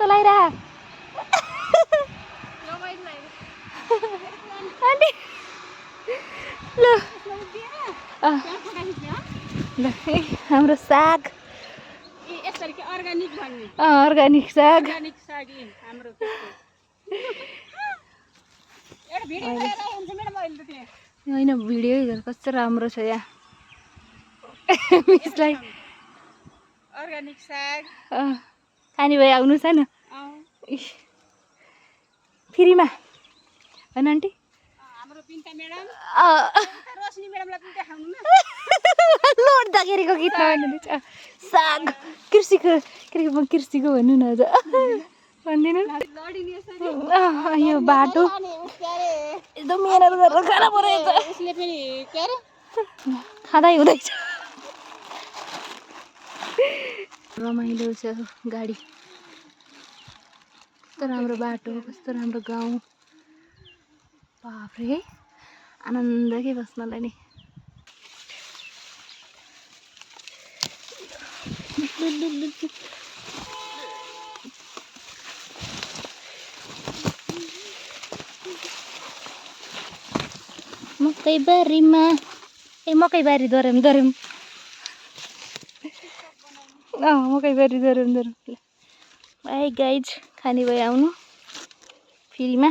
कस्तो लागिरहा आन्टी ल हाम्रो साग अर्ग्यानिक साग होइन भिडियो कस्तो राम्रो छ यहाँ मिसलाई अर्ग्यानिक साग खाने भाइ आउनुहोस् है न फ्रीमा होइन आन्टी हाम्रो पिन्ता म्याडम रोशनी म्याडमलाई पिन्ता खाउनु न लोड्दाखेरिको गीतमा भन्नुहुन्छ साग कृषिको भन्नु न अझ भन्दिनु यो बाटो एकदम मिहिनेत गरेर खाना पऱ्यो त उसले पनि के अरे खाँदै हुँदैछ रमाइलो छ गाडी कस्तो राम्रो बाटो कस्तो राम्रो गाउँ बाफ्रे आनन्द के बस्नलाई नि मकैबारीमा मकैबारी दोहोऱ्याउँ मकैबारी दोहोऱ्याउँ भाइ गाइज खाने भए आउनु फ्रीमा